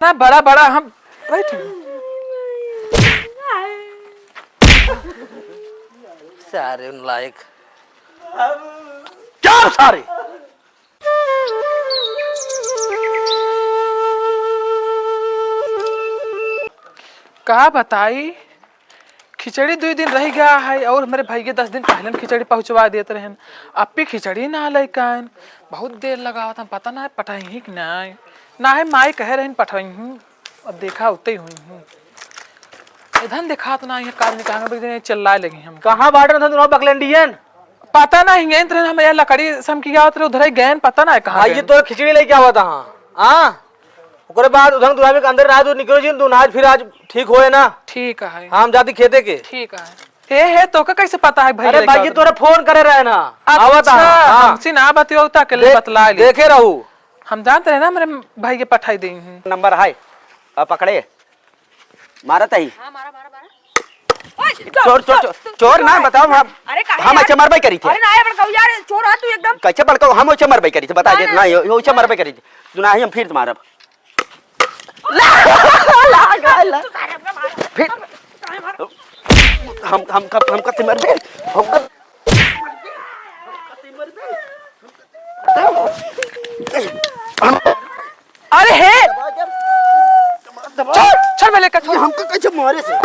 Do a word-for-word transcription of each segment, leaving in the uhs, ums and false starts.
ना बड़ा बड़ा हम बैठ। सारे उन लायक। क्या सारे? का बताई, खिचड़ी दुइ दिन रहि गया है और हमरे भइये दस दिन पहिले खिचड़ी पहुँचवा देत रहेन, अब भी खिचड़ी ना लइके आएन। बहुत देर लगावत हम, पता ना है पठाई ही कि नाहीं। ना है माई कहे रहेन पठाई ही, अब देखा उतई हुई हूँ। इधन देखा तो ना, ये काज निकाल के चिल्लाए लगी हम। कहाँ बाटे ना तुम बकलेंडियन? पता ना, हिंगे इंत हम ये लकड़ी समकी आवत रहे, उधर ही गएन, पता ना है कहाँ भाई, ये गएन। तो खिचड़ी लेके आवत हाँ। हाँ? ओकरे बाद उधर दुरामी के अंदर रह दो, निकलो जिन, तू आज फिर आज ठीक होए ना। ठीक है। हाँ, हम जाती खेते के। ठीक है। हे, हे, तोका कैसे पता है भइया अरे लेके भाई, आवत तोरा हैं? फोन करे रहे ना। अच्छा, आवत हाँ, हाँ। हमसे ना बतियो, तो अकेले देख-, बतला ले। देखे रहू। हम जानते रहे ना, हमरे भाई के पठाई देई हैं। नंबर है, अब पकड़े। मारत ही। हाँ, मारा, मारा, मारा। ओए, चोर, चोर, चोर, चोर, चोर ना, है। बताओ, हम, अरे, काहे हम यार? ऐसे मरबे करी थे। अरे, ना, ये बड़काऊ यार, चोर है तू एकदम। कैसे बड़काऊ? हम ऐसे मरबे करी थे, बता दे, नहीं, नहीं, ये, ये ऐसे मरबे करी थे। तू ना ही, हम फिर मारब। ला, ला, ला, ला। फिर हम, हम कब, हम कब मरबे? हम कब अरे हे! छोड़, छोड़, मैं लेकर छोड़। हमको कैसे मारे से?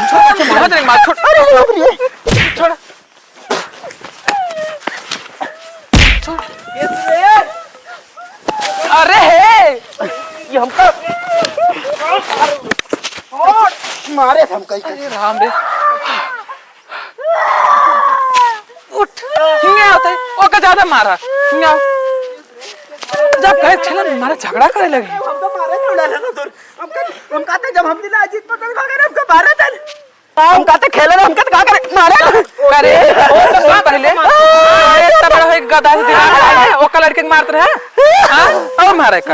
छोड़, छोड़, मार, छोड़। अरे बाप रे। छोड़। छोड़। अरे हे! ये हमको मारे से हम कहीं। अरे राम रे। उठ, हिंगे आओ ते, ओका ज्यादा मारा, हिंगे आओ। जब कहे खेलन, मारा झगड़ा करे लगी। हम तो मारे ना, ना, ना, दूर। हम कह-, हम कहते जब हम दिला जीत पकड़ खा गए, हमको मारे थे। हम कहते खेले ना, हम कहते का करे, मारे ना। अरे, ओ तो सुन पहले। अरे, इतना बड़ा है गधा है, दिमाग है, ओका लड़के के मारत रहे। हाँ? और मारे का?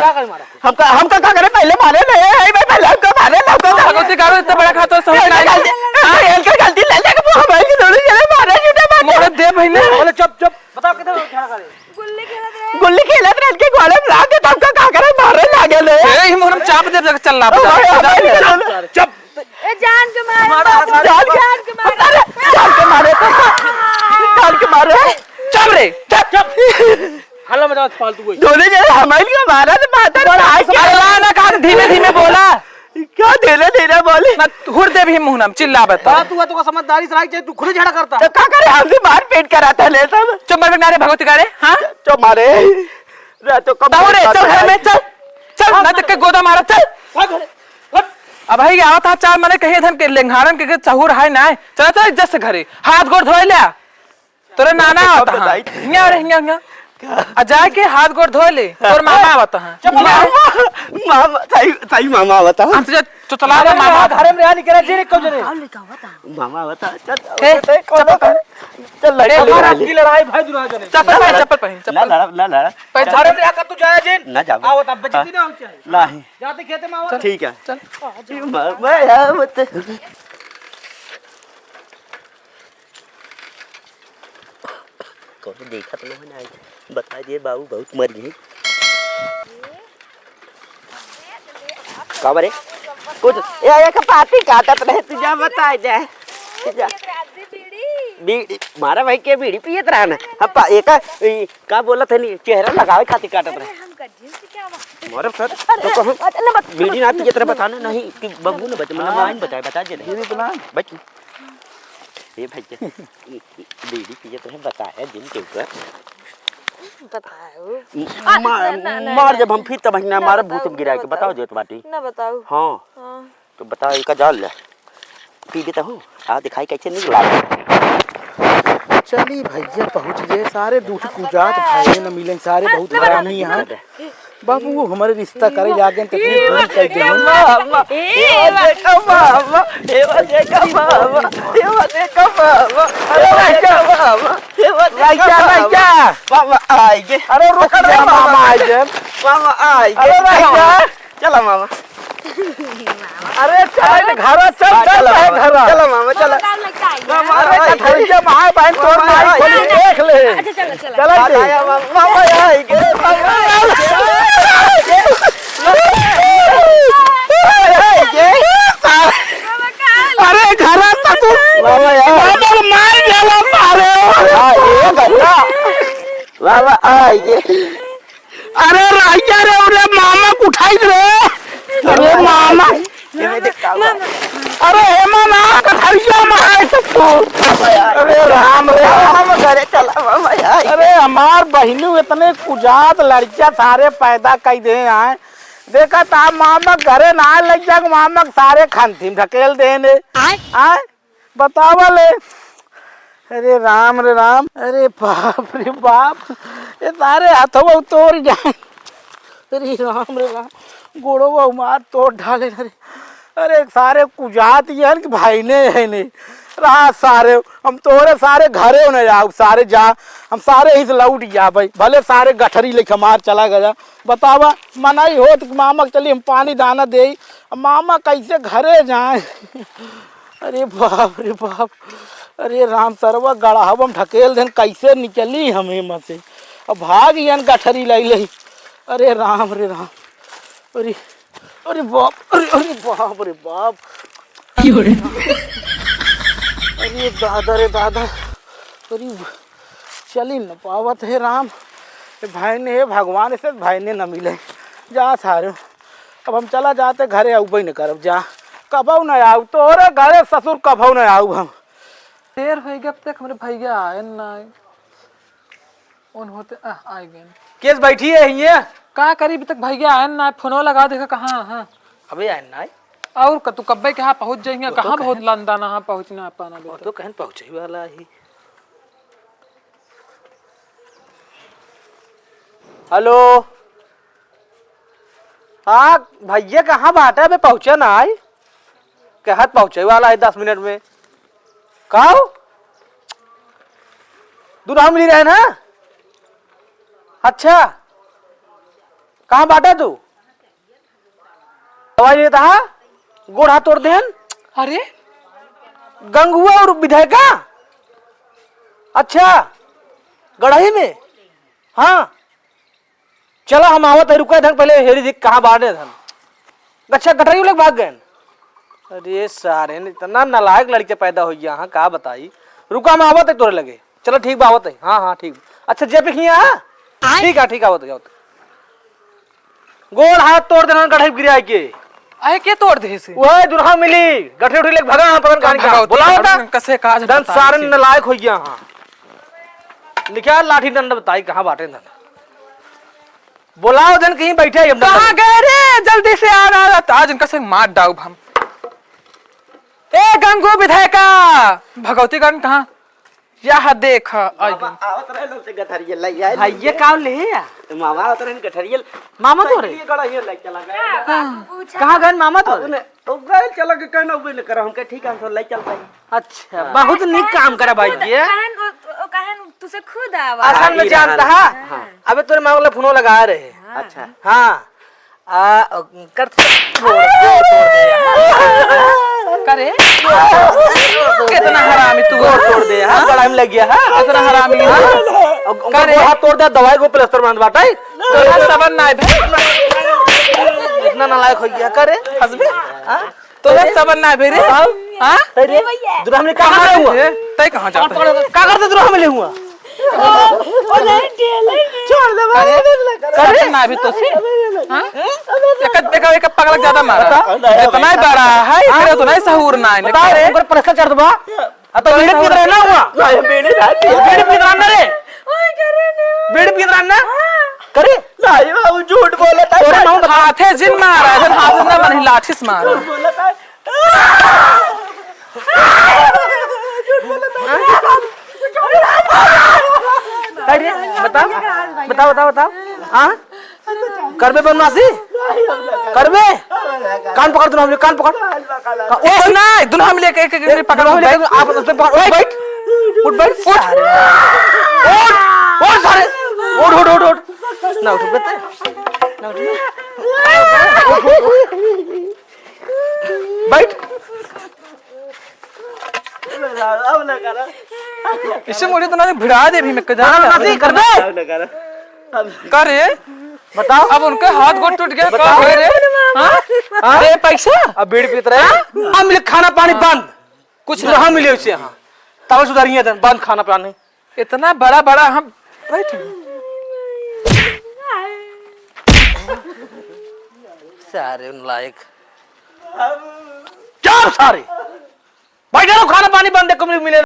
हमका, हमका का करे, पहले मारे नहीं, ए, ए, पहले हमका मारे ना, हमका मारे। भगवती गाड़ो इतना बड़ा खातो समझ ना आया। गलती, हाँ? गलती ले लेके वो हमारी की थोड़ी जगह मारे, झूठे मारे। मोहरत दे भाई ने। बोले, "चुप, चुप, बताओ किधर उठा करे?" गुल्ली खेलत रहे। गुल्ली खेलत रहे के गोले में लाग के हमका का करे, मारे लागे ले। ए, ही मोहरम चाप दे, चल ला, ओ बता, भाई, बता। हमारी की थोड़ी चुप। ए, जान के मारे, मारा, मारा। जान के, जान के मारे। अरे, जान के मारे। जान के मारे। चुप रे, चुप। चुप। हल्ला मचा, फालतू कोई। दोनों जने हमारे लिए मारा तो माता बड़ा भाई के। अल्लाह ना कहा, धीमे धीमे बोला। क्या धीरे धीरे बोले? ना हुर दे भी मुंह नाम चिल्ला बता। बड़ा तू है, तू का समझदारी से रह के तू खुद ही झगड़ा करता। तो का करे, हमसे मारपीट कराता ले सब। चुप मर नारे भगवती गाड़े, हाँ? चुप मारे। रे तो कब तब रे, चल घर में, चल। चल, ना तक के गोदा मारा, चल। भाग घरे, हट। अब भाई आवत हा चार मने कहीं धन के लेंघारन के, के चहूर हाय ना। चल, चल, इज्जत से घरे। हाथ गोड़ धोए ले। तोरे नाना तो आवत कब हा। बताई? हियाँ रे, हियाँ, हियाँ। आ जाके हाथ गोड़ धोए ले। तोर मामा आवत हा। चुप हियाँ रे। मामा, मामा, ताई, ताई मामा आवत हा। हमसे जो चुचला अरे मामा मामा आवत हा। घर में यहाँ निकला जी रे, कौन जने? मामा आवत हा। चल, ए, चल, चल, चल, लड़का ए, ले हमारा ले। की लड़ाई भाई दुरा जने। चप्पल पहन, चप्पल पहन, ना चप्पल। लड़ा, ना लड़ा। पहन घर चप्पल। में यहाँ कर तू जाया जिन। ना जाबो। आवत हा, बेइज्जती ना हो चाहे। नहीं। जाते खेते में आवत। ठीक है। चल। मामा आवत। कौनो देखत ना हो ना, बता दिए बाबू बहुत मर गए। का बरे? कुछ ए, एक पाती काटत रहे, तू जा बता दे। तू जा। बीड़ी मारा भाई के बीड़ी पियत रहा ना। हम पा-, एका, ई, का बोलत है नी, चेहरा लगावे खातिर काटत रहे। हम कजिन से क्या बात? मारे सर, अरे, तो कहूँ अरे, ना बत-, बीड़ी ना पियत रहे, बताना नहीं कि बबू ने बता, मतलब हाँ। माइन बताए, बता दे नहीं। बीड़ी तो ना। बच। ए भैया, ई, ई, बीड़ी पियत रहे, बताया जिन के ऊपर। बताओ। म-, आ, मार, ना, ना, ना, मार ना। जब हम फिर तब ना मार ना भूत बताओ, गिरा ना के बताओ। बताओ देत बाटी। ना बताओ। हाँ। हाँ। तो बताओ, इका जान ले। पी देता हूँ। आ दिखाई कैसे निकला। चली भैया पहुँच गए, सारे दूठ कुजात भाई न मिलेन, सारे बहुत हरामी हैं। बाबू, वो हमारे रिश्ता करे लागे, तकलीफ पूरी कर दे। मामा, ए, ए, देखा मामा, ए, देखा मामा, ए, देखा मामा, ए, देखा मामा, ए, देखा मामा। मामा आइगे। अरे रुक जा, मामा आइगे। मामा आइगे। अरे रुक जा। चला मामा। अरे चल घरा, चल, हाँ, चल, चला चल मामा। घरा। चला मामा, चला। मामा, अरे अरे, कथरिया माँ बहन तोर मामा, माई खोली अरे, देख ले। अच्छा, चलो, चलो। चला आ, दे। आया मामा, मामा, आइगे, मामा, आइगे। अरे, घर आता तू। बाबा यार। बाबा मार डाला सारे। हाँ, ये बच्चा। बाबा, आ, ये। अरे, राजा रे, अरे, मामा को उठाई दे रे। अरे, मामा। ये देख, का हुआ? अरे, हेमा ना, कठरिया मारे सबको। अरे, राम रे। हम घरे चला, बाबा यार। अरे, हमार बहिनू इतने कुजात लड़किया सारे पैदा कई दे आए। देखा ता मामा घरे ना लग जा, मामा के सारे खंती में ढकेल देने। आय? आय? बतावा ले। अरे राम रे राम, अरे बाप रे बाप, ये सारे हथवा तोड़ जाए। अरे राम रे राम, गोड़वा मार तोड़ डाले न रे। अरे सारे कुजात ये हन कि भाई ने है नहीं रहा सारे। हम तोरे सारे घरे न जाओ, सारे जा, हम सारे ही से लौट जा भाई, भले सारे गठरी लेके हमार चला गया। बतावा, मनाई होत कि मामा के चली हम पानी दाना देई, अब मामा कैसे घरे जाए? अरे बाप रे बाप, अरे राम सरवा गड़हवा में ढकेल देन, कैसे निकली हम एमा से? अब भाग यन गठरी लाई लई। अरे राम रे राम, अरे, अरे बाप, अरे, अरे बाप रे बाप। अरे दादा रे दादा, अरे चली न पावत है राम। ए भाई ने, हे भगवान, से भाई ने न मिले। जा सारे, अब हम चला जाते घरे, अउबे न करब जा। कबहू न आऊ तोरे घरे ससुर, कबहू न आऊ हम। देर होइ गया, अब तक हमरे भैया आए ना। उन होते, आ, आए गए। केस बैठी है हिये? का करी, अभी तक भैया आए ना, फोनो लगा देखा कहाँ है। अबे आए ना। और क-, तू कब्बे के हाँ पहुँच जाइए, वो तो कहाँ कहे। बहुत लंदा ना हाँ पहुँचना पाना वो बेटा। तो कहन पहुँचे वाला ही। हेलो, हाँ भैया, कहाँ बाटे? अबे पहुँचा ना आई, कहत पहुँचे वाला है दस मिनट में। का हो? दूर हम मिली रहे ना? अच्छा, कहाँ बाटे तू? दवाई लेता है, गोड़ हाथ तोड़ देहन। अरे, गंगुआ और विधायका? अच्छा, गड़ही में? हाँ, चला हम आवत है, रुका धन, पहले हेरी देख कहाँ बाटे धन। अच्छा, गठरी लोग भाग गए। अरे सारे ने इतना नालायक लड़के पैदा हो गया, हाँ, का बताई। रुका हम आवत है तोरे लगे। चलो ठीक बा, आवत है। हाँ, हाँ, ठीक बा। अच्छा, जे पी खिया, हाँ? ठीक है, ठीक है, आवत है, आवत है। गोड़ हाथ तोड़ देना गठरी गिराई के। अरे के तोड़ दे से? ओए दुल्हा मिली, गठरी उठरी लेके भगा, हाँ, पता नहीं कहाँ भगवती बुलाओ ता। कसे काज दन बताई सारे से। नालायक हो गया, हाँ। निकाल लाठी डंडा बताई कहाँ बाटे धन। बुलाओ धन कहीं बैठे ही हम कहाँ डंडा। गए रे? जल्दी से आ रहा था, आज इनका से मार डाउब हम। ए गंगू विधायका, भगवती गण कहाँ? यह देख, आई बाबा, गई। आवत रहे लोग से गठरिया लई आए भाई, ये लोग। का ले है? मामा आवत रहे गठरिया। मामा तो रे? साइकिल ये गड़ा ये लई चला गया। हाँ। कहाँ गए मामा तो अब रे? ने, तो गए चला के कहना उबे न करो, हमके ठीक है, हम तो लई चलता ही। अच्छा, हाँ। बहुत नीक काम करा भाई जी। कहन, ओ, ओ, कहन तुसे खुद आवा। असल में हाँ, जानता हाँ। है? हाँ। अबे तोरे मामा वाला फोनो लगा रहे। हाँ। अच्छा। हाँ। आ, कर तोड़ दे, तोड़ दे। करे? कितना हरामी तू। तोड़, तोड़ दे, हाँ, बड़ा में लग गया, हाँ। कितना हरामी है। अब उनका करे? गोड़ हाथ तोड़ दे, दवाई को प्लास्टर बांध बाटा है। तोरा सबन ना है भाई। इतना नालायक हो गया, करे? हंसबे? हाँ? तोरा सबन ना है भाई रे? हाँ? हाँ? अरे, दुरा हमने कहाँ करे हुआ? ए, तै कहाँ जाता है? का करते दुरा हमले हुआ? छोड़ दे, करे? करे ना अभी तो से? हाँ? एक, एक, एक पगला ज्यादा मारा। बता। इतना ही बड़ा है, हाँ? इतना ही सहूर ना है। बता, करे? ऊपर प्लास्टर चढ़ दबा। आ तो बीड़ी पीत रहे ना हुआ? नहीं, बीड़ी नहीं पीत। बीड़ी पीत रहा ना रे? बीड़ी पीत रहा ना? करे? नहीं बाबू, झूठ बोला था। अरे मामा, हाथे जिन मारा, इधर हाथ ना बनी, लाठी से मारा। झूठ बोला था। अरे, बताओ, बताओ, बताओ, बताओ। हाँ? करबे बनवासी? करबे? कान पकड़, दुनो हमले, कान पकड़। ए, सुना, दुनो हमले, एक, एक, एक, एक, पकड़, दुनो हमले, बैठ। आप उससे पकड़, उठ, बैठ। उठ, बैठ, उठ। सारे। उठ, उठ, सारे। उठ, उठ, उठ, उठ। ना उठ, बैठ। ना उठ। बैठ। अब ना करा। इसे मुझे तो ना भिड़ा दे भी मैं कदा हाँ, ना। मत कर दे। अब ना करा। अब का रे? बताओ। अब उनका हाथ गोड़ टूट गया, का बताओ। है रे? हाँ? हाँ? अरे पैसा? अब बीड़ी पीत रहे। हाँ? हम मिले खाना पानी बंद। कुछ ना मिले उसे यहाँ। तब सुधारिए दन, बंद खाना पानी। इतना बड़ा बड़ा हम बैठ। सारे नालायक। क्या सारे? बैठे रहो, खाना पानी बंद है, कमरे मिले